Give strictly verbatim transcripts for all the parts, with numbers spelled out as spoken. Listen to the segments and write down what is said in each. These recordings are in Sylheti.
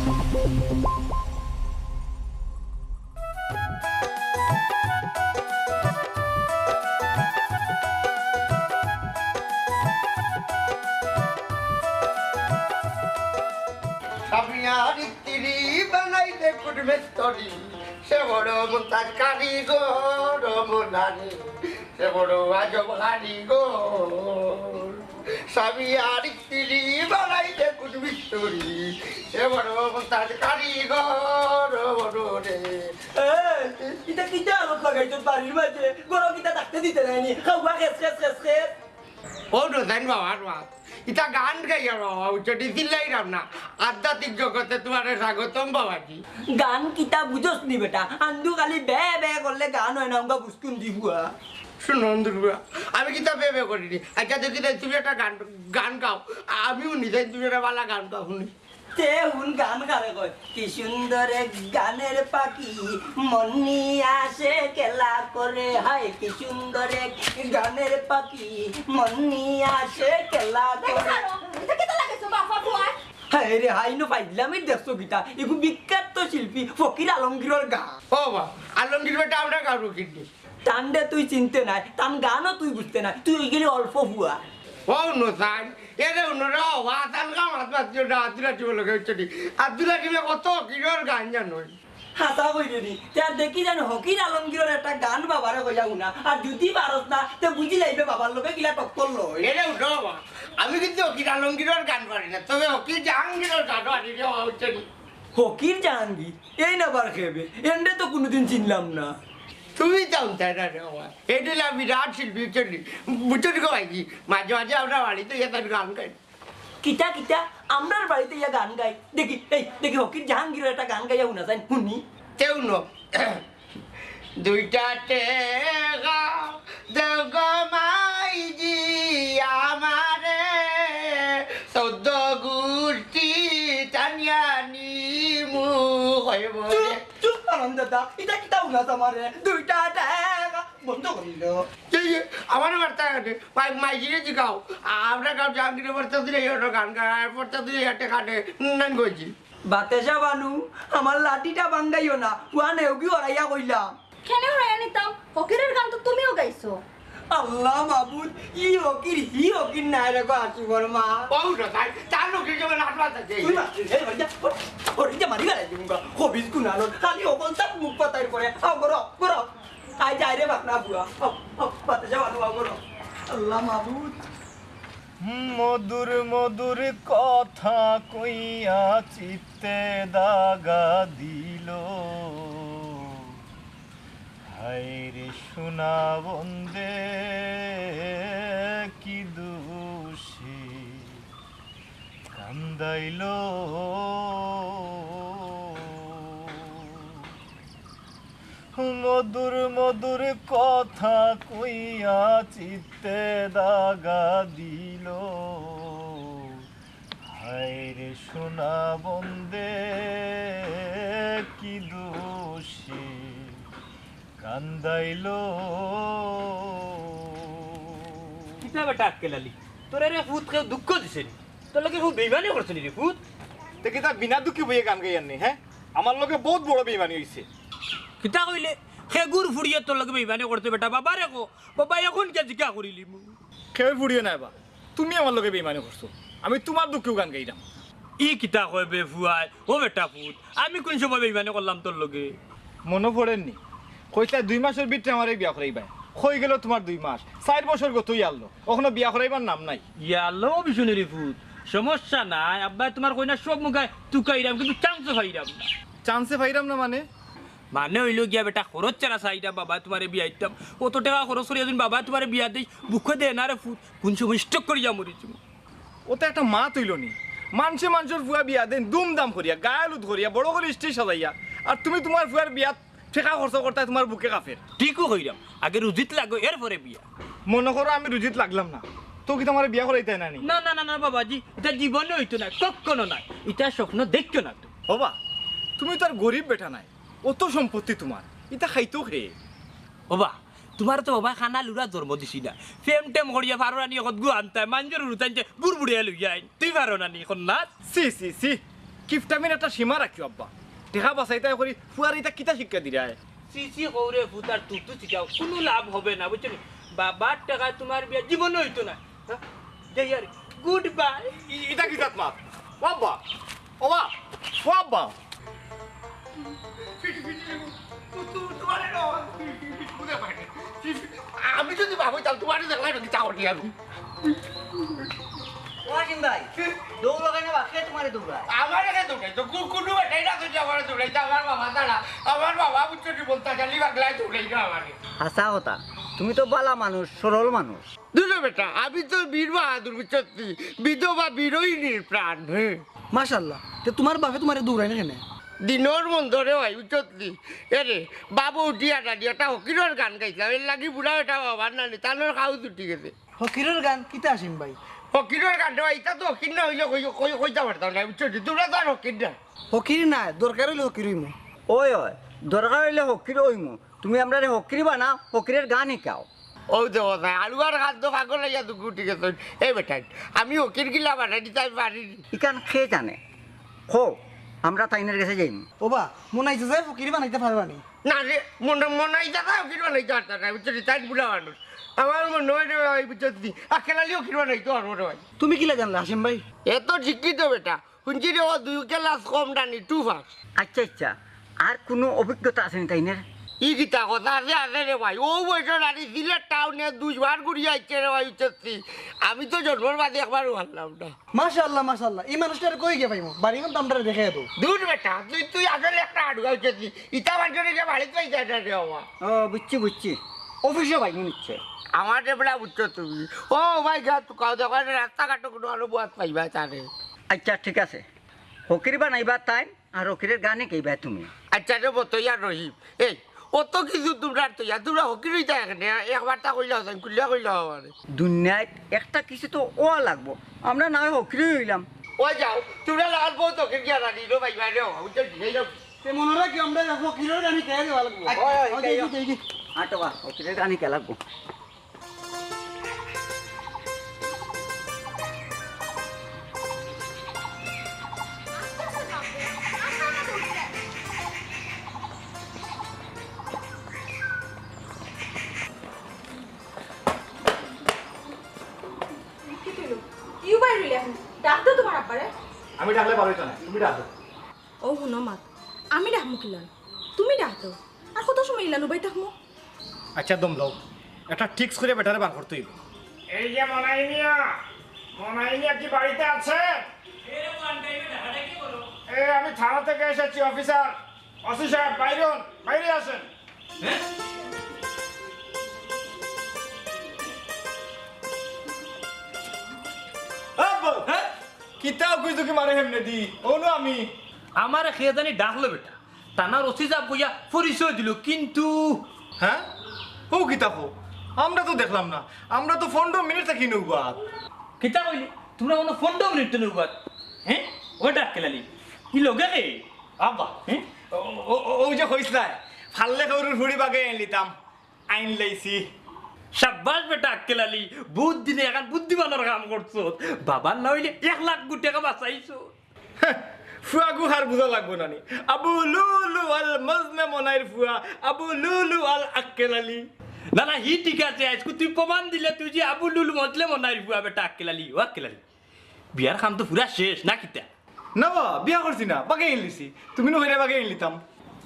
সাবিয়ার স্ত্রী বানাইতে কুটমিস্ত্রি, সে বড় মন্তাজ কারিগর, ও মনানি, সে বড় আজব কারিগর। সাবিয়ার স্ত্রী বানাইতে কুটমিস্ত্রি, সে বড় মন্তাজ কারিগর, ও মনরে। এই, ইটা কিতা আলত লাগাইছো বাড়ির মাঝে? ঘরো কিতা থাকতে দিতে নাইনি? খাওয়া খেস, খেস, খেস, খেস। ও নজাইন বাবার মাত। ইটা গান গাইয়ার বাবা, উচ্চটি চিল্লাইরাম না। আধ্যাত্মিক জগতে তুমারে স্বাগতম বাবাজি। গান কিতা বুঝোস নি বেটা? আন্দু খালি বে বে করলে গান অয় না, অঙ্গা বুঝকুন দিবুয়া। শুনো, অন্দুরুয়া, আমি কিতা বে বে করিনি। আচ্ছা, দেখি তাই তুমি একটা গান, গান গাও। আমিও নি তাই তুমি একটা বালা গান গাও, হুনি। তে হুন গান কারে কয়, কি সুন্দর এক গানের পাখি, মন নিয়ে আসে খেলা করে, হায় কি সুন্দর এক গানের পাখি, মন নিয়ে আসে খেলা করে। ইটা কিতা লাগাইছো বাফা ফুয়া? হায় রে হায়, ইনো ফাইজলামি দেখছো কিতা? এগু বিখ্যাত শিল্পী ফকির আলমগীরর গান। ও বা, আলমগীর বেটা আমরা গান রুকির দি। তানরে তুই চিনতে নায়, তান গানও তুই বুঝতে নায়, তুই অইগেলি অল্প ফুয়া। ও নজাইন, এরে হুনো রে, ও আতান গান মাত মাতিও না, আব্দুল হাকিমর লগে উচ্চটি। আব্দুল হাকিমে কত ফকিরর গান জানো। হাছা কইরে নি, তে আর দেখি যাইন ফকির আলমগীরর একটা গান বাবারে কইয়া হুনা, আর যুদি পারস না, তে বুঝি লাইবে বাবার লগে কিলা টক্কর লয়। এরে হুনো বা, আমি কিন্তু ফকির আলমগীরর গান পারি না, তবে ফকির জাহাঙ্গীরর গান পারি রে, ও উচ্চটি। ফকির জাহাঙ্গীর? এই না বার খেবে, এনরে তো কুনুদিন চিনলাম না। তুমি জানতায় না রে বাবা, এইটা না বিরাট শিল্পী চলি, বুঝছো নি গো ভাইজি? মাঝে মাঝে আমরা বাড়িত ইয়া তার গান গাই। কিতা কিতা? আমরার বাড়িত ইয়া গান গাই? দেখি, এই দেখি, ফকির জাহাঙ্গীরর একটা গান গাইয়া হুনা যাইন, হুনি। তেউ ন। দুইটা টেকা দেও গো মাইজি আমারে, চৌদ্দ গুষ্টি টানিয়া নিমু হইব রে। চুপ, চুপ, আনন্দ দা, ইটা কিতা হুনাস আমারে? দুইটা টেকা বন্ধ করিল। এই যে, আমারে মারতা কাটে, মাই-, মাইজিরে জিগাও, আমরা গাঁও জাহাঙ্গীরে পড়তা দিলে এই অটো গান গায়, পড়তা দিলে এই আটে কাটে, নান গইছি। বাতেশা বানু, আমার লাঠিটা ভাঙ্গাইও না, ওয়ানে ওগি হরাইয়া কইলাম। কেনে হরাইয়া নিতাম? ফকিরর গান তো তুমিও গাইছো। আল্লাহ মাবুদ, ই ফকির, হি ফকির নায় রে গো, হাসি বর্মা। ও উঠো, তাই, তার লোকে যাবে লাট মারতে যাই। তুই মারছিস, এই ভাইয়া, ওর, ওর ইটা মারি বেড়াই দিমু গো। হবিস গুনানোর, খালি অকল তার মুখ পাতার পরে। আও, করো, করো। আই যাই রে বাকনা বুয়া। আও, আও, বাতেশা বানু, আও, করো। আল্লাহ মাবুদ। মধুর মধুর কথা কইয়া চিত্তে দাগা দিল। হায় রে সোনা বন্দে কি দোষে কান্দাইল। মধুর মধুর কথা কইয়া চিত্তে দাগা দিল। হায় রে সোনা বন্দে কি দোষে কান্দাইল। কিতা বেটা আক্কেল আলী, তোর এরে ফুত কেউ দুঃখ দিছে নি? তোর লগে কেউ বেইমানি করছে নি রে ফুত? তে কিতা বিনা দুঃখে বইয়া গান গাইয়ার নি, হ্যাঁ? আমার লগে বহুত বড় বেইমানি হইছে। কিতা কইলে? খেগুর ফুড়িয়ে তোর লগে বেইমানি করছে বেটা, বাবা রে কো, বাবা এখন কে জিকা করিলি মু? খেগুর ফুড়িয়ে নাই বা, তুমি আমার লগে বেইমানি করছো, আমি তোমার দুঃখেও গান গাইলাম। ই কিতা কয় বে ফুয়ায়? ও বেটা ফুত, আমি কোন সময় বেইমানি করলাম তোর লগে? মনো পড়ের নি? কইছলায় দুই মাসর ভিতরে আমারে বিয়া করাইবায়। কই গেল তোমার দুই মাস? চাইর বছর গতই আরলো, অখনো বিয়া করাইবার নাম নাই। ইয়া আল্লাহ, ও বিশুনির ফুত, সমস্যা নাই, আব্বায় তোমার কইনা সব মুখায় তুকাইরাম, কিন্তু চান্সে পাইরাম না। চান্সে পাইরাম না মানে? মানে অইলো গিয়া বেটা, খরচ ছাড়া চাইরাম বাবায় তোমারে বিয়া দিতাম। অত টেকা খরচ করিয়া যুদি বাবায় তোমারে বিয়া দেই, বুকে দেয় না রে ফুত, কোন সময় স্ট্রোক করিয়া মরি যিমু। অতা একটা মাত অইলো নি? মানষে মানষর ফুয়া বিয়া দেইন ধুমধাম করিয়া, গায়ে হলুদ করিয়া, বড় করি স্টেজ সাজাইয়া, আর তুমি তোমার ফুয়ার বিয়াত টেকা খরচ করতায় তোমার বুকে কাফের। ঠিকউ কইরাম, আগে রুজিত লাগো, এরপরে বিয়া। মনো করো আমি রুজিত লাগলাম না, তো কিতা আমারে বিয়া করাইতায় না নি? না, না, না, না, বাবাজি, ইতা জীবনে অইতো নায়, কখনো নায়। ইতা স্বপ্ন দেখিও না তুমি। ওবা, তুমি তো আর গরিব বেটা নায়, অত সম্পত্তি তোমার, ইতা খাইতো কে? ওবা, তোমারে তো বাবায় কানা লুড়া জন্ম দিছে না। প্রেম টেম করিয়া পারো না নি, কতগু আনতায়, মানষর হুরুতাইন্তে বুড়বুড়িয়া লইয়া আইন। তুমি পারো না নি, কন্যা? ছি, ছি, ছি। কিপটামির একটা সীমা রাখিও আব্বা। টেকা বাচাইতায় করি ফুয়ারে ইতা কিতা শিক্ষা দিরায়? ছি ছি কওরে ফুত, আর থু থু ছিটাও, কুনু লাভ হবে না, বুঝছো নি? বাবার টেকায় তুমার বিয়া জীবনও অইতো না। হ্যাঁ? যাই আর, গুড বাই। ই-, ইটা কি জাত মাত? ও আব্বা, ও মা, ও আব্বা। আমি যদি বাবু যাও, তুমারে দেখলে আমি চাও নি আমি। ও আসিম ভাই, দৌড় লাগাই না, বাপে তুমারে দৌড়ায়। আমারে কে দৌড়াইতো? কু-, কুনু বেটাই না তো যে আমারে দৌড়াইতো, আমার বাবা ছাড়া। আমার বাবা বুঝছো নি বলতা, খালি পাগলায় দৌড়াইতো আমারে। হাছা কথা, তুমি তো ভালা মানুষ, সরল মানুষ। দুরো বেটা, আমি তো বীর বাহাদুর, বুঝছস নি? বিধবা বিরোহিনীর প্রাণ। হ্যাঁ। মাশাআল্লাহ, তে তুমার বাপে তুমারে দৌড়ায় না কেনে? দিনর মন ধরে ভাই, বুঝছস নি? এরে, বাবু উঠিয়া দাঁড়িয়ে একটা হকিরর গান গাইছলাম, এর লাগি বুড়া বেটা বাবার নানি, তানর খাও ছুটি গেছে। হকিরর গান কিতা আসিম ভাই? হকিরর গান রে ভাই, ইতা তো হকির না অইলে কই-, কই-, কইতা পারতাম না, বুঝছস নি? তুমরা তো আর হকির না। হকির না, দরকার অইলে হকির অইমু। ওই, ওই, দরকার অইলে হকির অইমু। তুমি আমরারে হকির বানাও, হকিরর গান হিকাও। অউ দেখো চাই, আলু আর খাদ্য পাগল অইয়া দুগু উঠি গেছইন। এই বেটাইন, আমি হকির গিলা বানাই দিতাম পারি নি। ইখান কে জানে? কও, আমরা তাইনর গেছে যাইমু। ও বা, মনাইছে যে ফকির বানাইতা পারবা নি? না রে, মন-, মনাইছে যে ফকির বানাইতা পারতা না, বুঝছস নি? তাইন বুড়া মানুষ। আমার মনো অয় রে ভাই, বুঝছস নি? আক্কেল আলী ফকির বানাইতা পারবো রে ভাই। তুমি কিলা জানলা, আসিম ভাই? এত শিক্ষিত বেটা। হুনছি রে, ও দুই ক্লাস কম জানি, টু পাস। আচ্ছা, আচ্ছা, আর কুনু অভিজ্ঞতা আছে নি তাইনর? ই কিতা কথা আছে, আছে রে ভাই। অউ বয়সর নানি সিলেট টাউনে দুইবার ঘুরিয়া আইছে রে ভাই, উঠছি। আমি তো জন্মর বাদে একবারও হারলাম না। মাশাআল্লাহ, মাশাআল্লাহ। ই মানুষটারে কই গিয়া পাইমু? বাড়িখান তো আমরারে দেখাইয়া দেও। দুর বেটা, তুই, তুই আসলে একটা আড়ুয়া উঠছি। ইতা মানষরে গিয়া বাড়িত পাইতা না রে বাবা। ও, বুঝছি, বুঝছি। অফিসো পাইমু নিশ্চয়। আমারে বেটা বুঝছো তুমি। ও ভাই, গা তুকাও দেখো, রাস্তাঘাটো কুনু আরো বওয়াত পাইবা তারে। আচ্ছা, ঠিক আছে। ফকির বানাইবা তাইন, আর ফকিরর গান হিকাইবা তুমি। আচ্ছা রে, বতইয়া রহিম, এই, অত কিছু তুমরার তইয়া, তুমরা ফকির অইতা কেনে, একবারতা কইলাও, খুলিয়া কইলাও আমারে। দুনিয়াত একটা কিছু তো অওয়া লাগবো, আমরা না অয় ফকির অইলাম। ওই যাও, তুমরা লাল বউ তো ফকির গিয়া রানি লো ভাই, বাইরে হও, উঠে দিয়ে যাও। তে মনো রাখিও, আমরারে ফকিরর গান হিকাইয়া দেওয়া লাগবো। ওই, ওই, ওই, যাই, যাই, যাই। আটো বা, ফকিরর গান হিকা লাগবো। কিতা অইলো? কিউ বাইর অইলে এখন? ডাক দেও তুমার আব্বারে। আমি ডাকলে বার অইতো না, তুমি ডাক দেও। ও হুনো মাত, আমি ডাকমু কিলান? তুমি ডাক দেও। আর কত সময় ইলান উবাই থাকমু? আচ্ছা, দম লও, একটা ট্রিক্স করি বেটারে বার করতে অইবো। এই যে মনাই মিয়া, মনাই মিয়া কি বাড়িতে আছে? এ, আমি থানা থেকে এসেছি, অফিসার। ওসি সাহেব, বাইরে হন, বাইরে আসেন। হ্যাঁ? আব্বা, হ্যাঁ? কিতা কইছো কি মারে হেমনে দি? অনু আমি। আমারে কে জানি ডাকলো বেটা। থানার ওসি সাব কইয়া পরিচয় দিল, কিন্তু হ্যাঁ? ও কিতা কও? আমরা তো দেখলাম না। আমরা তো পনেরো মিনিট থাকি নৌবাদ। কিতা কইলি? তুমরা মনো পনেরো মিনিট তো নৌবাদ? হ্যাঁ? ও ডাক কেলালি। ই লগে কে? আব্বা, হ্যাঁ? ও, ও, ও, ওই যে কইছলায়, ফাললে কেউরুর ফুড়ি বাগে আইন লিতাম। আইন লাইছি। সাব্বাস বেটা আক্কেল আলী, বহুত দিনে এখান বুদ্ধিমানর কাম করছো। বাবার না অইলে এক লাখ গু টেকা বাঁচাইছো। ফুয়াগু হার বুঝা লাগবো না নি। আবু লুলু আল মজনে মনাইর ফুয়া, আবু লুলু আল আক্কেল আলী। না, না, হি ঠিক আছে, আইজকু তুই প্রমাণ দিলে তুই যে আবু লুলু মজনে মনাইর ফুয়া বেটা আক্কেল আলী, ও আক্কেল আলী। বিয়ার কাম তো পুরা শেষ, না কিতা? না বা, বিয়া করছি না, বাগে ইলিছি। তুমি নু কইরা বাগে ইলিতাম।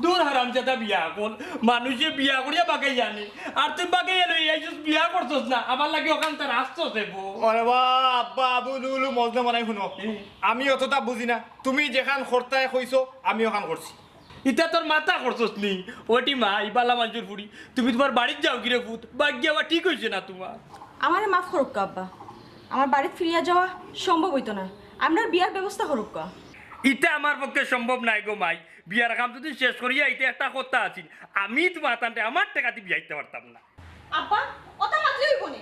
দূর হারামজাদা বিয়া কল, মানুষে বিয়া করিয়া বাগে আনে, আর তুই বাগে এলো এই আইছস বিয়া করছস না, আমার লাগি ওখান তার আসছস এবো। আরে বা, আব্বা, আবু লুলু মজনু মনাই হুনো। হুম। আমি অতটা বুঝি না, তুমি যেখান করতায় কইছো, আমি ওখান করছি। ইতা তোর মাথা খরচস নি? ওটি মা, ই বালা মানষর ফুড়ি। তুমি তুমার বাড়িত যাও গিরে পুত, বাগিয়া আবার ঠিক অইছে না তুমার। আমারে মাফ করুক্কা আব্বা, আমার বাড়িত ফিরিয়া যাওয়া সম্ভব অইতো না। আমরার বিয়ার ব্যবস্থা করুক্কা। ইতা আমার পক্ষে সম্ভব নায় গো মাই। বিয়ার কাম যদি শেষ করিয়া আইতে একটা কথা আছিল, আমি তুমার তানরে আমার টেকাদি বিয়া দিতে পারতাম না। আব্বা, ওটা মাতলে অইবো নি?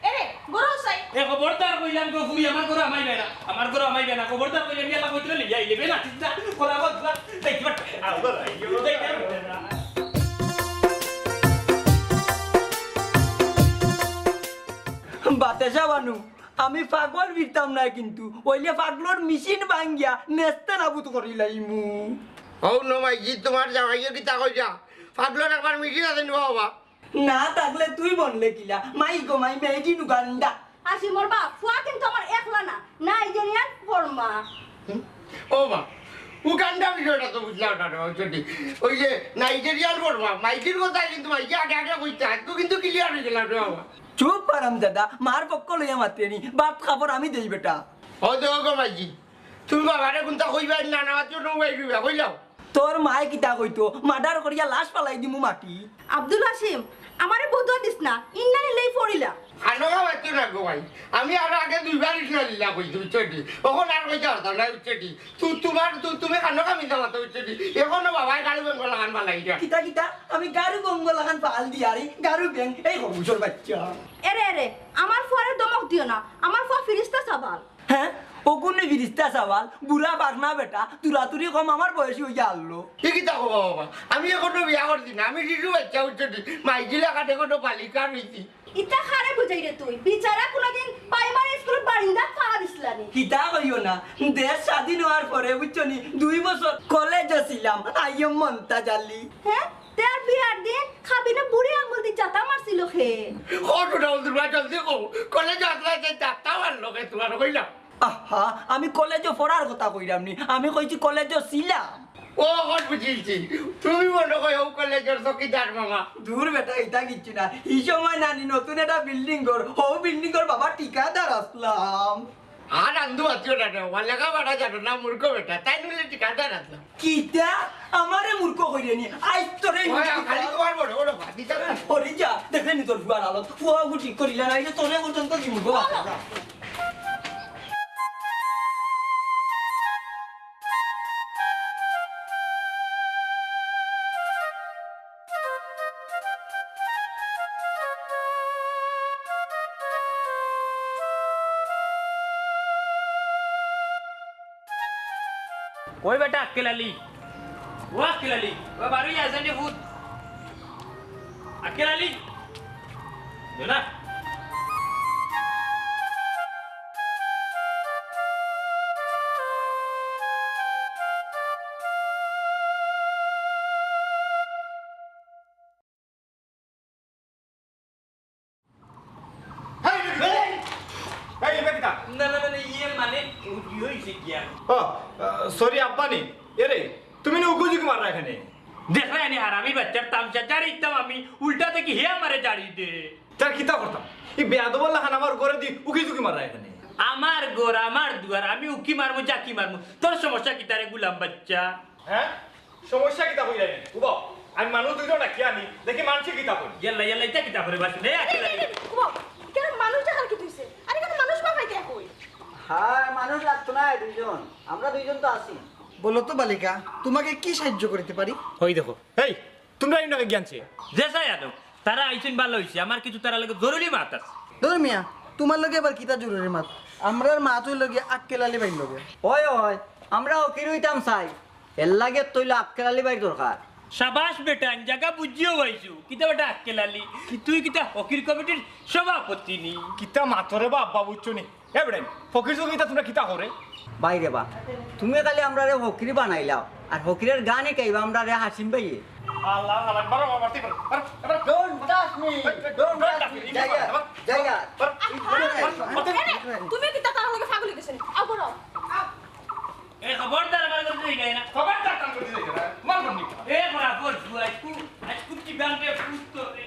এরে, গরু চাই। এ, খবরদার কইলাম গো, ফুড়ি, আমার গরু আমাইবে না। আমার গরু আমাইবে না। খবরদার কইলাম, ইয়ালা কইতরে লিয়া আইলে, বে না, ঠিক না? খোলা কথা, দেখতে পারতে। আ, গরু, দেখতে পারতে না। বাতেশা বানু, আমি পাগল ফিরতাম নায় কিন্তু, অইলে পাগলর মেশিন ভাঙ্গিয়া নেস্তে নাবুদ করিলাইমু। অউ নমাইজি, তুমার জামাইয়ে কিতা কইরা? পাগলর একবার মেশিন আছে নি বাবা? না থাকলে তুই বনলে কিলা? মাই গো মাই, made in Uganda। আসিমর বাপ, ফুয়া কিন্তু আমার একলা না, নাইজেরিয়ান ফরমা। হুম? ও মা, উগান্ডা বিষয়টা তো বুঝলাম না রে, বুঝছো নি? ওই যে নাইজেরিয়ান ফরমা, মাইজির কথা কিন্তু মাইজি আগে আগে কইতা, আজকে কিন্তু clear অই গেলাম রে বাবা। চুপ হারামজাদা, মার পক্ষ লইয়া মাতরে নি, বাপ খাবার আমি দেই বেটা। ও দে গো মাইজি, তুমি বাবারে কুন্তা কইবায় না, না মাতিও, নমাই কইবা, কইলাও। তোর মায়ে কিতা কইতো? মার্ডার করিয়া লাশ ফালাই দিমু মাটি। আব্দুল হাসিম, আমারে বদুয়া দিস না, ইন্না লিল্লাহি পড়িলা। খানো খাওয়াইতো না গো ভাই, আমি আরো আগে দুইবার ইন্না লিল্লাহ কইছি, বুঝছো নি? অখন আর কইতে পারতাম না, বুঝছো নি? তু-, তুমার, তু-, তুমি খানো খামি যাওয়া তো, বুঝছো নি? অখনো বাবায় গাড়ু বেঙ্গল লাখান ফালাই দিয়া। কিতা কিতা? আমি গাড়ু বেঙ্গল লাখান ফাল দিয়ারি, গাড়ু বেং, এই খরগোশর বাইচ্চা। এরে, এরে, আমার ফুয়ারে ধমক দিও না, আমার ফুয়া ফিরিস্তা সাবাল। হে, অগুন নি ফিরিস্তা সাবাল, বুড়া পাকনা বেটা, তুরাতুরি কম আমার বয়সী অইয়া আরলো। ই কিতা কও বাবা? আমি অখনো বিয়া করছি না, আমি শিশু বাইচ্চা, বুঝছো নি? মাইজিলা কাটে কোনো বালিকা রইছি। ইতা কারে বুঝাইরে তুই? বিচারা কুনুদিন প্রাইমারি স্কুলর বারিন্দাত ফাড়া দিছলা নি। কিতা কইও না, দেশ স্বাধীন অওয়ার পরে, বুঝছো নি, দুই বছর কলেজো ছিলাম, I am মন্তাজ আলী। হে? তে আর বিয়ার দিন কাবিনো বুড়ি আঙ্গুল দি জাতা মারছিল কে? কও তো না, হুজুর ভাই, জলদি কও। কলেজো আছলা যে জাতা মারলো কে তুমারে কইলাম? আহা, আমি কলেজো পড়ার কথা কইরাম নি, আমি কইছি কলেজো ছিলাম। ও, অখন বুঝিলছি, তুমি মনো কয় অউ কলেজর চকিদার মামা। দূর বেটা, ইতা কিচ্ছু না। ই সময় নানি নতুন একটা বিল্ডিং ঘর, হউ বিল্ডিং ঘর বাবা ঠিকাদার আছলাম। আর আন্দু আছিও না রে, ওয়া লেখাপড়া জানো না, মূর্খ বেটা, তাইন অইলে ঠিকাদার আছলা। কিতা? আমারে মূর্খ কইরে নি? আইজ তোরে ওই, খালি তুমার বড় বড় ভাবি যাবে। পড়ি যা, দেখলে নি তোর ফুয়ার হালত, ফুয়া অগু ঠিক করিলা না, এই যে তোরে পর্যন্ত কি মূর্খ বানাইলা। কই বেটা আক্কেল আলী? ও আক্কেল আলী, ও বারো ইয়া যান যে ভূত। আক্কেল আলী, বেটা। হেই, বেটা। হেই, বেটা। না, না, না, না, ইয়ে মানে, ইয়ে অইছে গিয়া। ও, আহ, sorry, আব্বা নি। এরে, তুমি না উকি ঝুঁকি মাররা এখানে। দেখরায় নি হারামি বাইচ্চার তামশা, জাড়ি দিতাম আমি, উল্টা থাকি হে আমারে জাড়ি দে। তার কিতা করতাম? ই বেয়াদবর লাখান আমার ঘরেদি উকি ঝুঁকি মাররা এখানে। আমার ঘর, আমার দুয়ার, আমি উকি মারমু, ঝাঁকি মারমু। তোর সমস্যা কিতা রে গুলাম বাইচ্চা? হে? সমস্যা কিতা কইরায় নি? উবাও, আমি মানুষ দুইজন ডাকিয়া আনি, দেখি মানষে কিতা কয়। ইয়াল্লা, ইয়াল্লা, ইতা কিতা করে বাস? নে, আক্কেল আলী। উবাও, কেনে মানুষ ডাকার কিতা অইছে? আরে, কেনে মানুষ পাঠাইতে কই? হ্যাঁ, মানুষ লাগতো নায় দুইজন, আমরা দুইজন তো আছি। বলো তো বালিকা, তোমাকে কি সাহায্য করতে পারি? ওই দেখো। এই, তুমরা ইনো গিয়ানছে? যে সাই আদম, তারা আইছইন ভালা অইছে, আমার কিছু তারার লগে জরুরি মাত আছে। ধুর মিয়া, তুমার লগে আবার কিতা জরুরি মাত? আমরার মাত অইলো গিয়া আক্কেল আলী ভাইর লগে। ওই, ওই, আমরা ফকির অইতাম চাই, এরলাগি তো অইলো আক্কেল আলী ভাইর দরকার। শাবাশ বেটা, জাগা বুঝিও পাইছো। কিতা বেটা আক্কেল আলী, তুই কিতা ফকির কমিটির সভাপতি নি? কিতা মাতরে বা আব্বা বুঝছো নি? এ বেটা, ফকির তো কিতা তুমরা কিতা করে? ভাইরে বা, তুমি খালি আমরারে ফকির বানাইলাও, আর ফকিরের গান হিকাইবা আমরারে হাসিম ভাইয়ে। আল্লাহ, আল্লাহ, বারো, বারো, বারো, বারো, বারো। Don't touch me, don't touch me। জাগা, জাগা। তুমি কিতা তার লগে পাগল অই গেছো নি? আও করো, আও। এ খবরদার, আমার লগে যাইবে না। খবরদার, তার লগে যাইবে না। মারবো নি। এ বরাবর জুয়াই, আজকু, আজকু কি গান রে, পুত রে।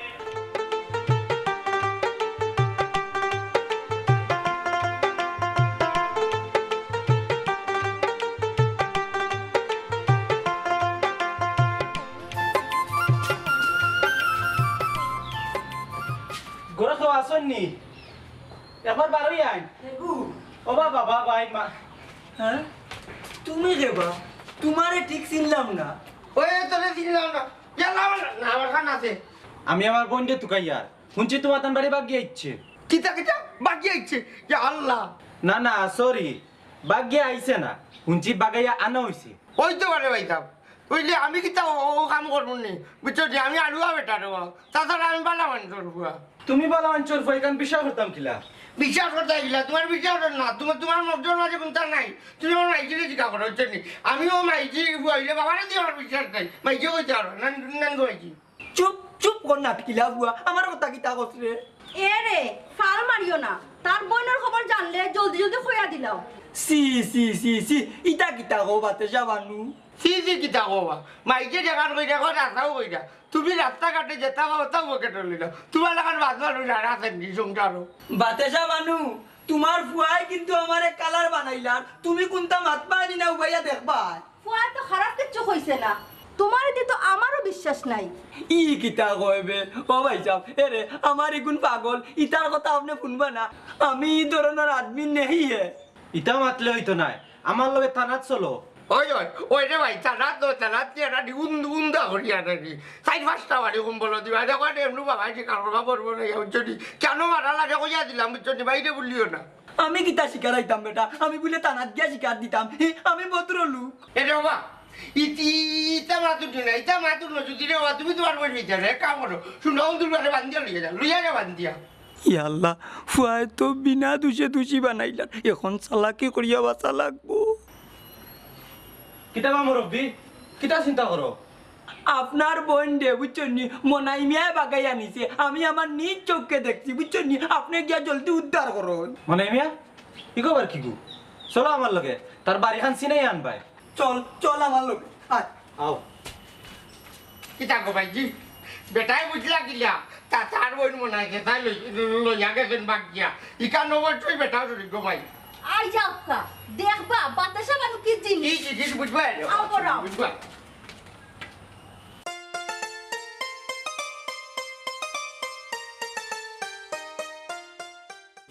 ঘরো কেউ আছইন নি? একবার বারই আইন। লেবু। ও বাবা, বাবা, আইন মা। হ্যাঁ? তুমি কে বা? তুমারে ঠিক চিনলাম না। ওই, তোরে চিনলাম না। ইয়াল্লা, আমার না, আমার কান আছে। আমি আমার বইনরে তুকাইয়ার। হুনছি তুমার তান বাড়ি বাগিয়া আইছে। কিতা, কিতা? বাগিয়া আইছে? ইয়া আল্লাহ। না, না, sorry। বাগিয়া আইছে না। হুনছি বাগাইয়া আনা অইছে। অইতো পারে ভাইসাব। অইলে আমি কিতা অউ, অউ কাম করমু নি? বুঝছো নি? আমি আড়ুয়া বেটা রে বা। তাছাড়া আমি ভালা মানুষর ফুয়া। তুমি বালা মানষর ফুয়া, ইখান বিশ্বাস করতাম কিলা? বিশ্বাস করতাম কিলা? তুমার বিশ্বাস অর না, তুমার, তুমার মগজর মাঝে কুন্তা নাই। তুমি আমার মাইজিরে জিকার করো, বুঝছো নি? আমিও মাইজি অইলে বাবারে দি আমার বিশ্বাস নাই। মাইজি কইতে পারো না, না, না, মাইজি। চুপ, চুপ কর নাটকিলা ফুয়া, আমার কথা কিতা কস রে? এ রে, ফাল মারিও না, তার বইনর খবর জানলে জলদি জলদি কইয়া দিলাও। ছি, ছি, ছি, ছি, ইতা কিতা কও বাতেশা বানু? ছি ছি কিতা কও বা? মাইজি যেখান কইরা, কও রাস্তাও কইরা। তুমি রাস্তাঘাটে যেতা পাও, অতাউ পকেটো লইলাও। তুমার লাখান বাদ বাদ অইরা আর আছেন নি সংসারো? বাতেশা বানু, তুমার ফুয়ায় কিন্তু আমারে কালার বানাইলার। তুমি কুন্তা মাতবায় নি না উবাইয়া দেখবায়? ফুয়ায় তো খারাপ কিচ্ছু কইছে না, তুমারে দি তো আমারও বিশ্বাস নাই। ই কিতা কয় বে? ও ভাইসাব, এরে, আমার ইগুন পাগল, ইতার কথা আপনে হুনবা না। আমি ই ধরনর আদমি নেহি হে। ইতা মাতলে অইতো নায়, আমার লগে থানাত চলো। ওই, ওই, ওই রে ভাই, থানাত তো, থানাত কি একটা উন-, উন্দা করি আনে নি। চাইর পাঁচটা বাড়ি কম্বল দিবা, দেখো, এমনু বাবায় স্বীকার করবা পারবো না, বুঝছো নি? কেনে মারা লাগে কইয়া দিলাম, বুঝছো নি? বাইরে বলিও না। আমি কিতা স্বীকার আইতাম বেটা? আমি বুলে থানাত গিয়া স্বীকার দিতাম? হি, আমি ভদ্রলোক। এরে বাবা, ইতি-, ইতা মাতুর না, ইতা মাতুর না, যদি রে বাবা, তুমি তুমার বইন নিতে রে, এক কাম করো, হুনো, দুলবারে বান্ধিয়া লইয়া যাও, লইয়া যাও বান্ধিয়া। ইয়া আল্লাহ, ফুয়ায় তো বিনা দুষে দুষী বানাইলার, এখন চালাকি করিয়া বাঁচা লাগবো। কিতা বা মুরব্বি, কিতা চিন্তা করো? আপনার বইনরে, বুঝছইন নি, মনাই মিয়ায় বাগাইয়া নিছে। আমি আমার নিজ চউখে দেখছি, বুঝছইন নি? আপনে গিয়া জলদি উদ্ধার করইন। মনাই মিয়া? ই খবর কিগু? চলো আমার লগে, তার বাড়িখান চিনাইয়া আনবায়। চল, চল আমার লগে, আয়। আও। কিতা গো ভাইজি? বেটায় বুঝলা কিলা? তা-, তার বইন মনাই গেছে, তাই লই-, লইয়া গেছইন বাগিয়া। ইখান অবশ্যই বেটার শরিক গো ভাই। আই যাউক্কা, দেখবা, বাতাসা মানু কি জিনিস। কি জিনিস বুঝবায়? আও, বড় আও। বুঝবা?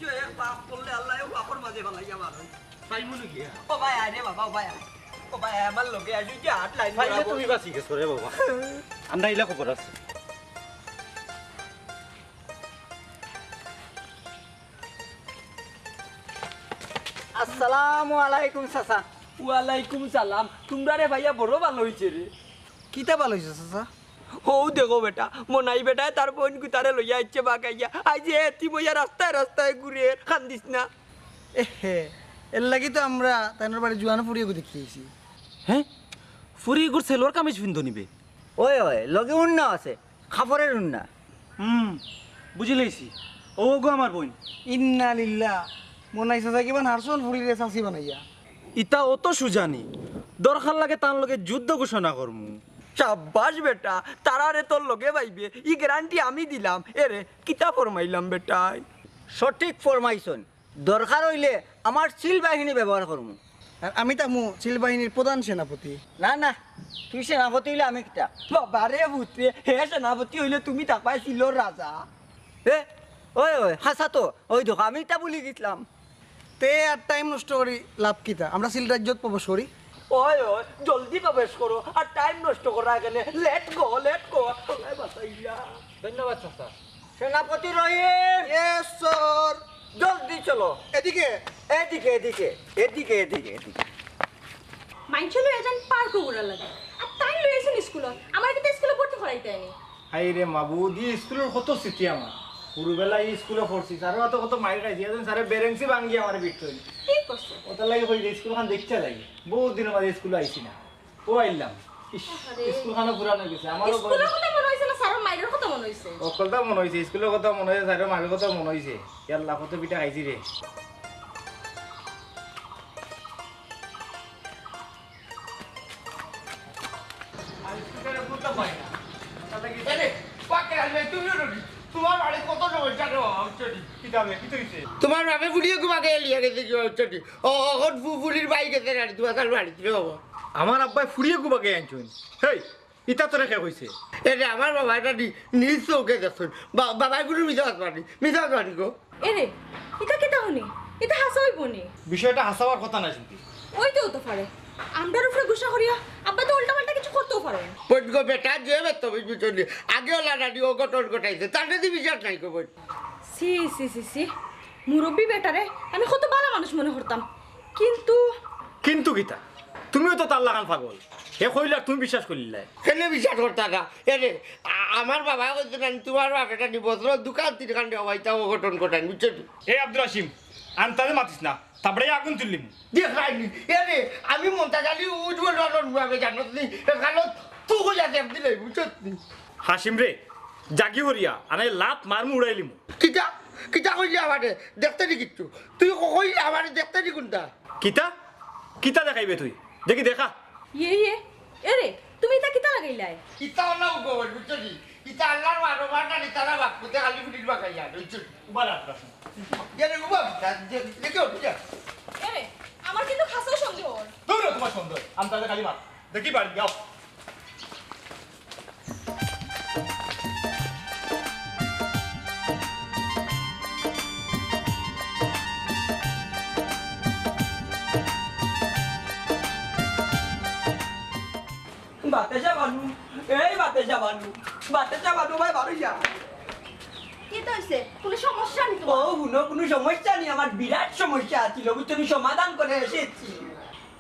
যে এক পাপ করলে আল্লাহ ও পাপর মাঝে ফালাইয়া মারো। তাই মনে কি? ও ভাই, আয় রে বাবা, ও ভাই, আয়। ও ভাই, আয়, আমার লগে আয়, তুই যে আট লাইন ফাইলে বরাবর। তুমি বাঁচি গেছো রে বাবা। আমরা ইলা খবর আছে। আসসালামু আলাইকুম চাচা। ওয়ালাইকুম সালাম। তোমরা রে ভাইয়া বড় ভালা অইছে রে। কিতা ভালা অইছে চাচা? হউ দেখো বেটা, মনাই বেটায় তার বইন গুতারে লইয়া আইছে বাগাইয়া। আইজ এতিম অইয়া রাস্তায় রাস্তায় ঘুরের, কান্দিস না। এহে, এরলাগি তো আমরা তানর বাড়ি জুয়ান ফুড়ি এগু দেখি আইছি। হে? ফুড়ি এগুর সেলোয়ার কামিজ পিন্দো নি বে? ওই, ওই, লগে উন্না আছে, কাপড়র উন্না। হুম, বুঝিলাইছি। অউ গো আমার বইন। ইন্না লিল্লাহ। মনাই চাচা কিবা নার্সন ফুড়িরে চাচি বানাইয়া। ইতা অত সুজা নি। দরকার লাগে তান লগে যুদ্ধ ঘোষণা করমু। সাব্বাস বেটা, তারারে তোর লগে পাইবে, ই গ্যারান্টি আমি দিলাম। এরে, কিতা ফরমাইলাম বেটায়? সঠিক ফরমাইছইন। দরকার অইলে আমার সিল বাহিনী ব্যবহার করমু। আর আমি থাকমু সিল বাহিনীর প্রধান সেনাপতি। না, না, তুই সেনাপতি অইলে আমি কিতা? বাবা রে পুত রে, হে সেনাপতি অইলে তুমি থাকবায় সিলর রাজা। এ, ওই, ওই, হাছা তো, ওই দেখো, আমি ইতা ভুলি গেছলাম। তে আর টাইম নষ্ট করি লাভ কিতা? আমরা সিল রাজ্যত প্রবেশ করি। ওই, ওই, জলদি প্রবেশ করো, আর টাইম নষ্ট করার কেনে, let go, let go। আল্লায় বাঁচাইলা। ধন্যবাদ চাচা। সেনাপতি রহিম! Yes, sir। জলদি চলো। এদিকে। এদিকে, এদিকে, এদিকে, এদিকে, এদিকে। মাইনষে লইয়া যাইন পার্কো ঘুরার লাগি, আর তাইন লইয়া আইছইন স্কুলো। আমারে কিতা স্কুলো ভর্তি করাইতা নি? হায় রে মাবুদ, ই স্কুলর কত স্মৃতি আমার। হুরুবেলায় ই স্কুলো পড়ছি, স্যারর আতো কত মাইর খাইছি, এজন স্যারে বেরেংসি ভাঙ্গি আমারে পিটছইন। ঠিক করছো। অতার লাগি কই যে স্কুলখান দেখিয়া যাই, বউত দিনর মাঝে স্কুলো আইছি না। ও আইলাম। ইস, আরে। স্কুলখানও পুরান অই গেছে। আমারও স্কুলর কথা মনো অইছে না, স্যারর মাইরর কথা মনো অইছে? হকলতা মনো অইছে, স্কুলর কথা মনো অইছে, স্যারর মাইরর কথা মনো অইছে। ইয়াল্লা, কত পিটা খাইছি রে। আরে, পাকে আইলে তুমিও রবি। তোমার বাড়ি কত সমস্যা রে বাবা, বুঝছো নি? কিতা বে, কিতা অইছে? তোমার বাপে ফুড়ি এগু বাগাইয়া লইয়া গেছে গি, বুঝছো নি? ও, অখন ফু-, ফুড়ির বাই গেছে না, তোমার তার বাড়িত রে বাবা। আমার আব্বায় ফুড়ি এগু বাগাইয়া আনছইন। হেই, ইতা তোরে কে কইছে? এরে, আমার বাবায় ইটা নি-, নিজ চউখে দেখছইন। বা-, বাবায় কুনু মিছা মাতবা নি, মিছা মাতবা নি গো। এরে, ইতা কিতা হুনি? ইতা হাছা অইবো নি? বিষয়টা হাছা অওয়ার কথা নায় চিন্তি। অইতেও তো পারে। আমরার উপরে গুসা করিয়া আব্বা তো উল্টাপাল্টা কিছু করতেও পারে। বইন গো বেটা, যে বেত্ত বুঝবি চলি। আগে অলা নানি অঘটন ঘটাইছে, তার যদি বিচার নাই গো বইন। ছি, ছি, ছি, ছি। মুরব্বি বেটারে আমি কত ভালা মানুষ মনে করতাম। কিন্তু কিন্তু কিতা? তুমিও তো তার লাখান পাগল। হে কইলা তুমি বিশ্বাস করিলায়। কেনে বিশ্বাস করতা না? এরে, আ-, আমার বাবায় কইছে না, তুমার বাপে একটা নিবস্ত্র দোকান তিনখান দেওয়াইতা অঘটন ঘটাইন, বুঝছো নি? এ আব্দুর হাসিম, আন্তাজে মাতিস না, থাবড়াইয়া আগুন তুলিলিমু। দেখরায়নি, এরে, আমি মন্তাজ আলী উজ্জ্বল রনর মুয়াবে জানো নি, এ কালো তুই কই আছে একদিন এই, বুঝছো নি? হাসিম রে, জাগি হরিয়া, আনাই লাত মারমু উড়াইলিমু। কিতা? কিতা কইলে আমারে? দেখতে নি কিচ্ছু। তুই ক-, কইলে আমারে দেখতে নি কোনটা? কিতা? কিতা দেখাইবে তুই? দেখি দেখা। ইয়ে, ইয়ে, এরে, তুমি ইতা কিতা লাগাইলায়? কিতা অলা উগো, বুঝছো নি? ইতা আল্লাহর বারো বারটা নি, তারা বাপ পুতে খালি ফুটির বাগাইয়া, বুঝছো নি? উবা রাখ, রাখ। এরে, উবা, দে-, দেখে উঠি যা। এরে, আমার কিন্তু খাসা সন্দেহ অর। দূর হ, তুমার সন্দেহ। আমি তাহলে খালি মার। দেখি বাড়ি যাও। বাতেশা বানু, এই বাতেশা বানু, বাতেশা বানু ভাই বারো যা। কিতা অইছে? কুনু সমস্যা নি ও তুমার? হুনো, কুনু সমস্যা নি, আমার বিরাট সমস্যা আছিল, বুঝছো নি, সমাধান করে এসেছি।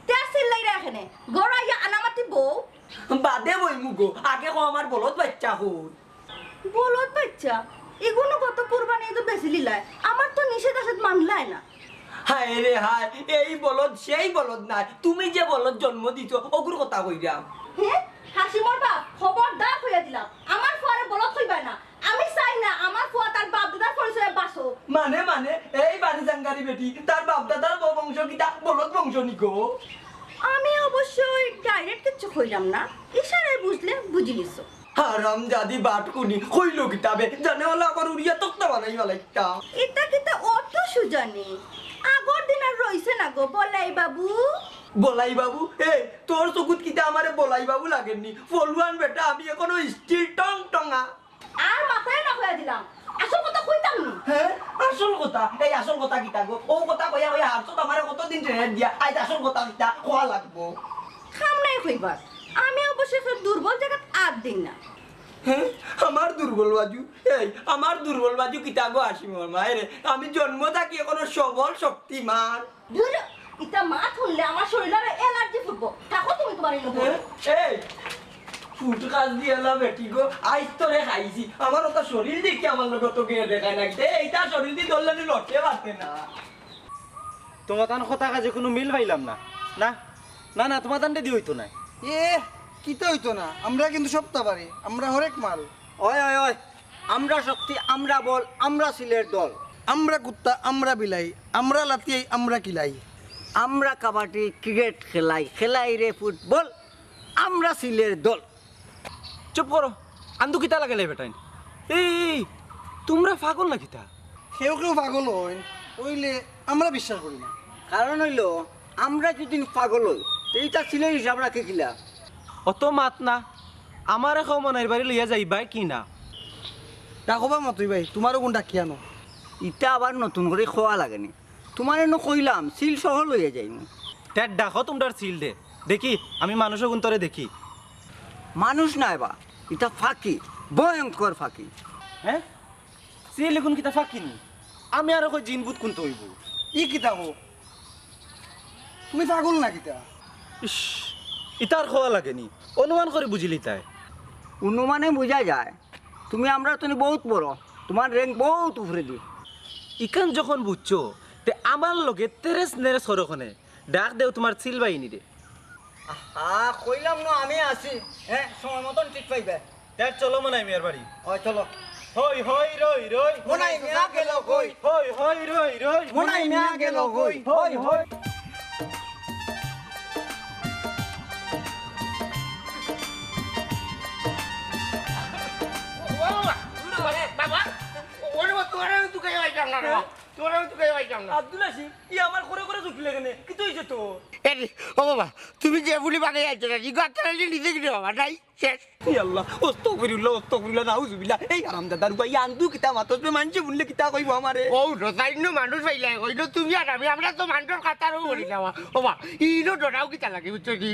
তে আর চিল্লাইরা কেনে? ঘরো আইয়া আনামাতি বও। বাদে বইমু গো, আগে কও আমার বলদ বাইচ্চা কই? বলদ বাইচ্চা? ইগুনু গত কুরবানি ইদো বেচিলিলায়। আমার তো নিষেধ আছেদ মানলায় না। হায় রে হায়, এই বলদ সেই বলদ নায়, তুমি যে বলদ জন্ম দিছো, অগুর কথা কইরাম। হে? হাসিমর বাপ, খবরদার কইয়া দিলাম, আমার ফুয়ারে বলদ কইবায় না। আমি চাই না আমার ফুয়া তার বাপ দাদার পরিচয়ে বাঁচউক। মানে, মানে, এই বাড়ি জাঙ্গারি বেটি, তার বাপ দাদার ব-, বংশ কিতা বলদ বংশ নি গো? আমি অবশ্যই direct কিচ্ছু কইলাম না, ইশারায় বুঝলে বুঝিলিছো। হারামজাদি বাটকুনি, কইলো কিতা বে? জানে অলা করি উড়িয়া তক্তা বানাই ফালাইতা। ইতা কিতা অত সুজা নি? আগর দিন আর রইছে না গো, বলাই বাবু। বলাই বাবু? এই, তোর চকুত কিতা আমারে বলাই বাবু লাগের নি? ফলুয়ান বেটা, আমি এখনো still টং টঙা। আর মাথায় না কইয়া দিলাম, আসল কথা কইতাম নি। হে? আসল কথা? এই আসল কথা কিতা গো? অউ কথা কইয়া কইয়া হারছত আমারে কতদিন টেনে দিয়া, আইজ আসল কথা কিতা কওয়া লাগবো। কাম নাই কইবার, আমি অবশ্য কেউর দুর্বল জাগাত আত দেই না। হে? আমার দুর্বল বাজু? এই, আমার দুর্বল বাজু কিতা গো হাসিমর মায় রে? আমি জন্ম থাকি এখনো সবল শক্তিমান। ধুর, ইতা মাত হুনলে আমার শরীলর allergy ফুটবো। থাকো তুমি তুমার ইনো। হে? এই, ফুটকাজ দিয়া না বেটি গো, আইজ তোরে খাইছি। আমার অতা শরীল দেখি আমার লগে তো গিয়ে দেখায় না। দে, ইতা শরীল দি ধরলে নি লড়তে পারতে না। তুমাতান কথা কাজে কুনু মিল পাইলাম না। না, না, না, তুমাতানরে দি অইতো নায়। এ, কিতা অইতো না? আমরা কিন্তু সবতা পারি। আমরা হরেক মাল। ওই, ওই, ওই। আমরা শক্তি, আমরা বল, আমরা সিলের দল। আমরা কুত্তা, আমরা বিলাই, আমরা লাতিয়াই, আমরা কিলাই। আমরা কাবাডি, ক্রিকেট খেলাই, খেলাই রে ফুটবল, আমরা সিলের দল। চুপ করো, আন্দু কিতা লাগাইলে বেটাইন? এই, এই, তুমরা পাগল না কিতা? কেউ কেউ পাগল অইন, অইলে আমরা বিশ্বাস করি না। কারণ অইলো, আমরা যদি পাগল অই, তে ইতা সিলের হিসাব রাখে কিলা? অত মাত না, আমারে কও মনাইর বাড়ি লইয়া যাইবায় কি না? ডাকো বা মতই ভাই, তুমারও গুণ ডাকি আনো। ইতা আবার নতুন করি কওয়া লাগে নি। তুমারে নু কইলাম, সিল সহ লইয়া যাইমু। তে ডাকো তুমরার সিল দে। দেখি, আমি মানুষ অগুন্তরে দেখি। মানুষ নায় বা, ইতা ফাকি, ভয়ঙ্কর ফাকি। হে? সিল ইগুন কিতা ফাকি নি? আমি আরো কই জিন ভূত কুন্তা অইবো। ই কিতা কও? তুমি পাগল না কিতা? ইশ, ইতার কওয়া লাগে নি। অনুমান করি বুঝিলিতায়। অনুমানে বুঝা যায়। তুমি আমরার তনে বউত বড়, তুমার rank বউত উপরেদি। ইখান যখন বুঝছো, তে আমার লগে তেরেস নেরেস করো কেনে? ডাক দেও তুমার সিল বাহিনীরে। আহা, কইলাম না আমি আছি। হে, সময় মতন ঠিক পাইবে। তে চলো মনাই মিয়ার বাড়ি। ওই চলো। হই হই রই রই। মনাই মিয়া গেল কই? হই হই রই রই। মনাই মিয়া গেল কই? হই হই। ও বাবা, বাবা, ওরে বাবা, তুমারে আমি তুকাইয়া পাইতাম না রে বাবা, তুমারে আমি তুকাইয়া পাইতাম না। আব্দুল হাসিম, ই আমার করে করে জুটলে কেনে? কিতা অইছে তো? এরে, ও বাবা, তুমি যে বুলি বাগাই আইছো না, ইগো আত্মারালি নিজে গিয়ে বাবা, নাই, শেষ। ই আল্লাহ, আস্তাগফিরুল্লাহ, আস্তাগফিরুল্লাহ, নাউজুবিল্লাহ। এই হারামজাদার উবাই, আন্দু কিতা মাতস বে, মানষে হুনলে কিতা কইবো আমারে? ও, রোজাইন্য মানুষ পাইলাই, কইলো তুমি আর আমি, আমরা তো মানষর কাতারও করি না, বাবা। ও বাবা, ইনো ডরাও কিতা লাগে, বুঝছো নি?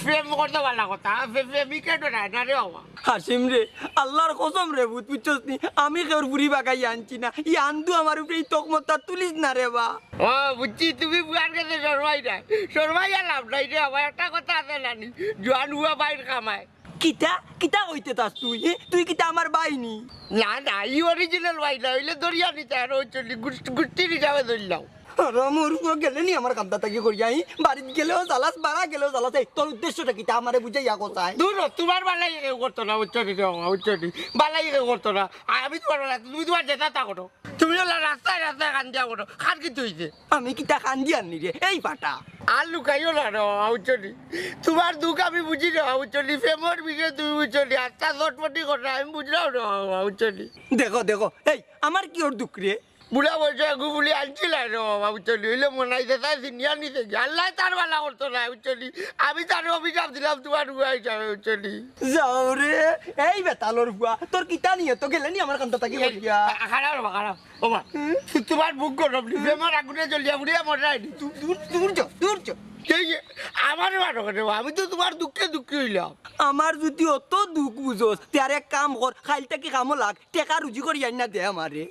প্রেম করতে ভালা কথা, প্রে-, প্রেমিকে ডরায় না রে বাবা। হাসিম রে, আল্লাহর কসম রে, ভূত বুঝছস নি? আমি কেউর ফুরি বাগাই আনছি না। ই আন্দু আমার উপরে ই তকমতটা তুলিস না রে বা। ও, বুঝছি, তুমি বুয়ার কাছে শরমাই না। শরমাই আইয়া লাভ নাই রে বাবা, একটা কথা আছে নানি, জোয়ান হুয়া ভাইর কামাই। কিতা কিতা কইতে চাস তুই? এ, তুই কিতা আমার ভাই নি? না না, ই অরিজিনাল ভাই না, অইলে ধরিয়া নিতে আর ওই চলি গুষ্টি হিসাবে ধরলাম। আরে মোর পুয়া, গেলে নি আমার কান্দা থাকি করিয়া, ই বাড়িত গেলেও জ্বালাস, বাড়া গেলেও জ্বালাস। এই তোর উদ্দেশ্যটা কিতা আমারে বুঝাইয়া কছাই? দূর হ, তোমার বালাই কেউ করতো না, বুঝছো নি রে বাবা, বুঝছো নি? বালাই কেউ করতো না। আর আমি তোমার বালাই, তুমি তোমার যেতা তা করো। তুমি হলা রাস্তায় রাস্তায় কান্দিয়া করো, কার কিতা অইছে? আমি কিতা কান্দিয়ার নি রে, এই ফাটা। আর লুকাইও না রে বাবা, বুঝছো নি? তোমার দুঃখ আমি বুঝি রে বাবা, বুঝছো নি? প্রেমর বিষয়ে তুমি বুঝছো নি? আস্তা চটপটি করো, আমি বুঝলাম রে বাবা, বুঝছো নি? দেখো দেখো, এই আমার কিওর দুঃখ রে? বুড়া বয়সে এগু বুলি আনছিলাই রে বাবা, বুঝছো নি? অইলে মনাইছে তাই সিনিয়র নিতে গিয়া। আল্লায় তার বালা করতো না, বুঝছো নি? আমি তার অভিশাপ দিলাম তোমার বুয়া হিসাবে, বুঝছো নি? যাও রে, এই বেতালর পুয়া, তোর কিতা নিয়ে তো গেলে নি আমার কান্দা থাকি করিয়া? খা-, খারাপ বাবা, খারাপ। ও মা, হুম? তু-, তোমার বুক গরম নি, প্রেমর আগুনে জ্বলিয়া পুড়িয়া মরাই নি। তু-, দূর, দূর যা, দূর যা। এই যে, আমারে মারো কেনে বা? আমি তো তোমার দুঃখে দুঃখী অইলাম। আমার যদি অত দুঃখ বুঝোস, তে আর এক কাম কর, কাইল থাকি কামো লাগ, টেকা রুজি করি আইন না দে আমারে।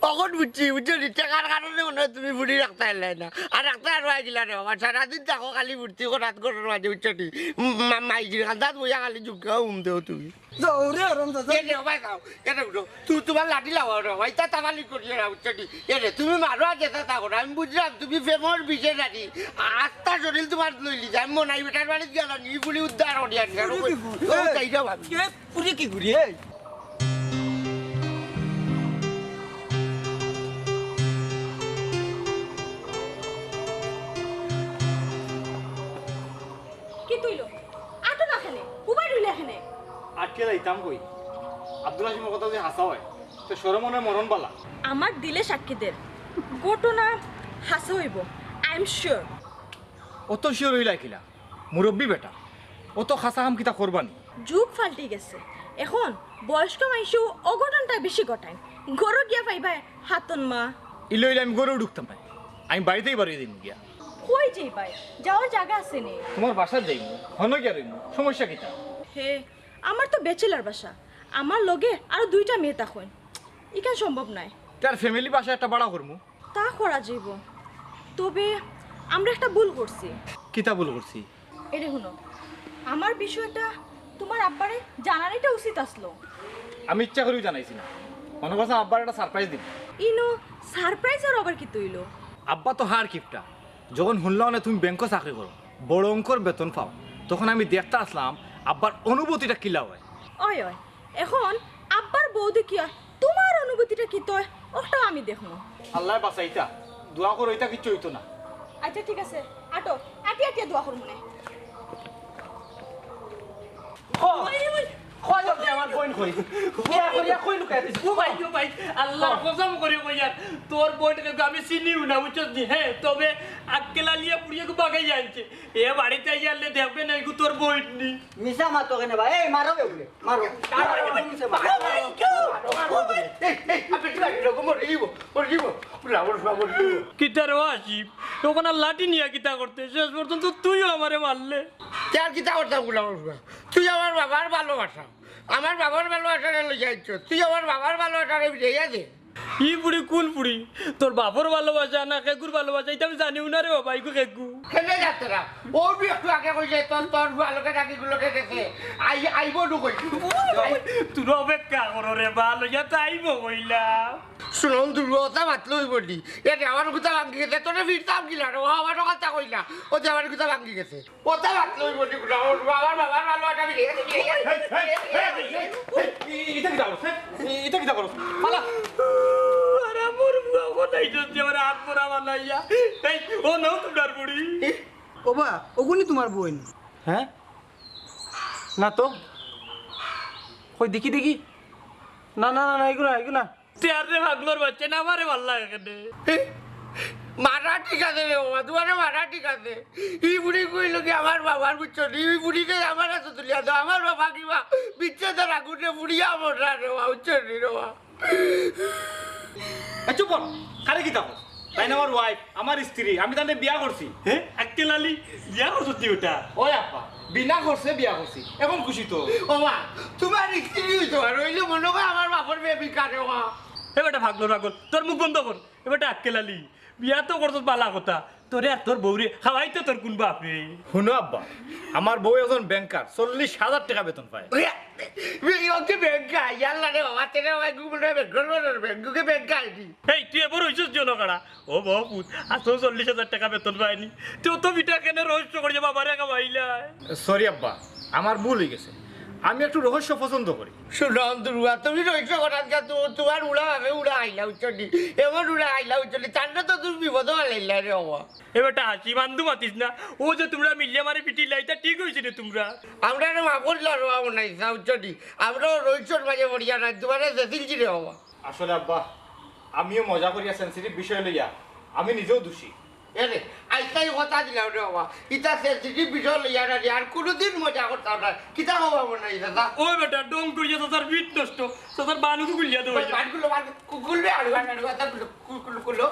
অখন বুঝছি, বুঝছো নি? টেকার কারণে মনে হয় তুমি ফুড়ি রাখতা পারলায় না। আর রাখতা পারবায় কিলা রে বাবা, সারাদিন থাকো খালি ফুর্তি করাত ঘরর মাঝে, বুঝছো নি? মা-, মাইজির কান্দাত বইয়া খালি জুকা উম দেও তুমি। যাও রে, আরাম যা, যা। এ রে, ভাই, যাও। এ রে, উঠো। তু-, তোমার লাঠি লাগাও রে, ভাই, তা তামালি করিও না, বুঝছো নি? এ রে, তুমি মারো আর যেতা তা করো। আমি বুঝলাম, তুমি প্রেমর বিষে নাকি। আস্তা শরীর তোমার লইলি যায়। আমি মনাই বেটার বাড়িত গেলাম, নি ফুড়ি উদ্ধার করি আনি। ওরে কি ফুড়ি? ও, এই, তাই যাও ভাবি। এ, ফুড়ি কি ফুড়ি, এই? কিতা অইলো? আটো না কেনে? উবাই রইলে কেনে? আটকে যাইতাম কই? আব্দুল হাসিমর কথা যদি হাছা অয়, তে শরম মনে মরণ বালা। আমার দিলে সাক্ষী দের, ঘটনা হাছা অইবো, I am sure। অত sure অইলায় কিলা? মুরব্বি বেটা, অত খাছা কাম কিতা করবা নি? যুগ পাল্টি গেছে, এখন বয়স্ক মাইনষেও অঘটনটা বেশি ঘটাইন। ঘরো গিয়া পাইবায় হাতন মা। ইলে অইলে আমি ঘরো ঢুকতাম নায়, আমি বাড়িতেই বারই দিমু গিয়া। কই যাইবায়? যাওয়ার জাগা আছে নি? তোমার বাসাত যাইমু, হনো গিয়া রইমু, সমস্যা কিতা? হে, আমার তো bachelor বাসা, আমার লগে আরো দুইটা মেয়ে থাকইন, ইখান সম্ভব নায়। তার family বাসা একটা ভাড়া করমু। তা করা যাইবো, তবে আমরা একটা ভুল করছি। কিতা ভুল করছি? এরে হুনো, আমার বিষয়টা তোমার আব্বারে জানানিটা উচিত আছলো। আমি ইচ্ছা করিউ জানাইছি না, মনো করছি আব্বার একটা surprise দিমু। ইনো surprise আর আবার কিতা অইলো? আব্বা তো হাড় কিপটা, যখন হুনলা অনে তুমি ব্যাংকো চাকরি করো, বড় অঙ্কর বেতন পাও, তখন আমি দেখতা আছলাম আব্বার অনুভূতিটা কিলা অয়। অয় অয়, এখন আব্বার বউ দেখিয়া তোমার অনুভূতিটা কিতা অয়, অটাও আমি দেখমু। আল্লায় বাচাইতা, দোয়া করো, ইতা কিচ্ছু অইতো না। আচ্ছা, ঠিক আছে, আটো, আটিয়া আটিয়া দোয়া করমু নে। ও, ওই, ওই। কই যাও আমার বইন কই? বিয়া করিয়া কই লুকাই দিছ? ও ভাই, ও ভাই, আল্লাহর কসম করি কইয়ার, তোর বইনরে আমি চিনিও না, বুঝছস নি? হ্যাঁ, তবে আক্কেল আলিয়ে ফুড়িয়ে বাগাই আনছে। এ বাড়িত আইয়া আনলে দেখবে না, এগু তোর বইন নি। মিছা মাতো কেনে বা? এই, মারো বে বলে, মারো। মারো, মারো, মারো। এই, এই, আপনি কি লাগলো? মরে যাইবো, মরে যাইবো। বুড়া, বুড়া, বুড়া, মরে যাইবো। কিতা রে আসিফ? তখন আর লাঠি নিয়া কিতা করতে? শেষ পর্যন্ত তুইও আমারে মারলে। তে আর কিতা করতাম, বুড়া, বুড়া? তুই আমার বাবার ভালোবাসা, আমার বাবার ভালোবাসারে লইয়া আইছস। তুই আমার বাবার ভালোবাসারে ফিরাইয়া দে। ই ফুড়ি কুন ফুড়ি? তোর বাপর ভালোবাসা না কেগুর ভালোবাসা, ইতা আমি জানিও না রে বাবা, ইগু কেগু। কেনে যাত্রা? ও বি একটু আগে কইছে, তোর, তোর ভালোকে ডাকি গুলোকে গেছে। আই-, আইবো নু কই। তোর অপেক্ষা করো রে বা, লইয়া তো আইবো কইলা। শুনুন, দুর্বলতা মাতলে অইবো নি। এ রে, আমার গুতা ভাঙ্গি গেছে, তোরে ফিরতাম কিলা রে, ও আমারও কথা কইলা। ও যে আমার গুতা ভাঙ্গি গেছে। ওটা বাদ লই বলি, ওটা, ওটা, আমার বাবার ভালো একটা বিয়ে। এই, এই, এই, এই, এই, এই, ইটা কিতা করছ, হ্যাঁ? ইটা কিতা করছ? পালা। আরে মোর বুয়া কোথায় যাচ্ছে? আমার হাত পরা বানাইয়া। এই, ও নাও তোমার বুড়ি। ওবা, ওগুনি তোমার বইন। হ্যাঁ? না তো। কই দেখি, দেখি। না, না, না, না, এগু না, এগু না। তে আর রে পাগলর বাচ্চা, না আমারে ভালা লাগে কেনে। মারা ঠিক আছে রে বাবা, তোমারে মারা ঠিক আছে। ই বুড়ি কইলো কি আমার বাবার, বুঝছো নি? ই বুড়িরে আমার হাতো তুলিয়া দেও, আমার বাবা কিবা বিচ্ছেদর আগুনে পুড়িয়া মররা রে বাবা, বুঝছো নি রে বাবা? এ চুপ কর, কারে কিতা কস? তাইন আমার wife, আমার স্ত্রী, আমি তানরে বিয়া করছি। হ্যাঁ? আক্কেল আলী, বিয়া করছস তুই ওটা? ওই আপা, বিনা খরচে বিয়া করছি, এখন খুশি তো? ও মা, তোমার স্ত্রী অইতো আর অইলে মনে হয় আমার বাপর বেবি কারে মা। এ বেটা পাগলর পাগল, তোর মুখ বন্ধ কর। এ বেটা আক্কেল আলী, বিয়া তো করছস বালা কথা, তোরে আর তোর বউরে খাওয়াইতো তোর কুন বাপে? হুনো আব্বা, আমার বউ একজন ব্যাংকার, চল্লিশ হাজার টেকা বেতন পায়। ওকে ব্যাংকার, ইয়াল্লা রে বাবা, তেরে বাবা, গুগল রে ব্যাংকার, ব্যাংকার, ব্যাংকার। এই, তুই এবার অইছস জনকাড়া। ও বউ পুত, আজও চল্লিশ হাজার টেকা বেতন পায়নি। তুই অত বিটা কেনে রহস্য করিয়া বাবারে খাওয়াইলায়? সরি আব্বা, আমার ভুল অইগেছে। আমি একটু রহস্য পছন্দ করি। হুনো দুরুয়া, তুমি রহস্য করার যা, তু-, তুমার উড়া ভাবে উড়া আইলা, বুঝছো নি? এমন উড়া আইলা, বুঝছো নি? তার না তো তুমি বিপদে ফালাইলা রে বাবা। এ বেটা হাসি, মান্দু মাতিস না। ও যে তুমরা মিলিয়া মারে পিটিলায়, ইতা ঠিক অইছে নি তুমরার? আমরারে মাফ করিলাও রে বাবা, নাই, বুঝছো নি? আমরাও রহস্যর মাঝে পড়িয়া নাই, তুমারে জেসিলছি রে বাবা। আসলে আব্বা, আমিও মজা করিয়া সেনসিটিভ বিষয় লইয়া আমি নিজেও দোষী। এরে, আইজকাই কথা দিলাম রে বাবা, ইতা সেনসিটিভ বিষয় লইয়া না রে, আর কুনুদিন মজা করতাম না। কিতা বাবা মনে হয় দাদা? ওই বেটা, ঢং করিয়া চাচার পিঠ নষ্ট, চাচার বানুকে খুলিয়া দেওয়া। বানগুলো, বান-, কু-, খুলবে আর, আর, আর, আর, খুলো, খু-, খুলো, খুলো।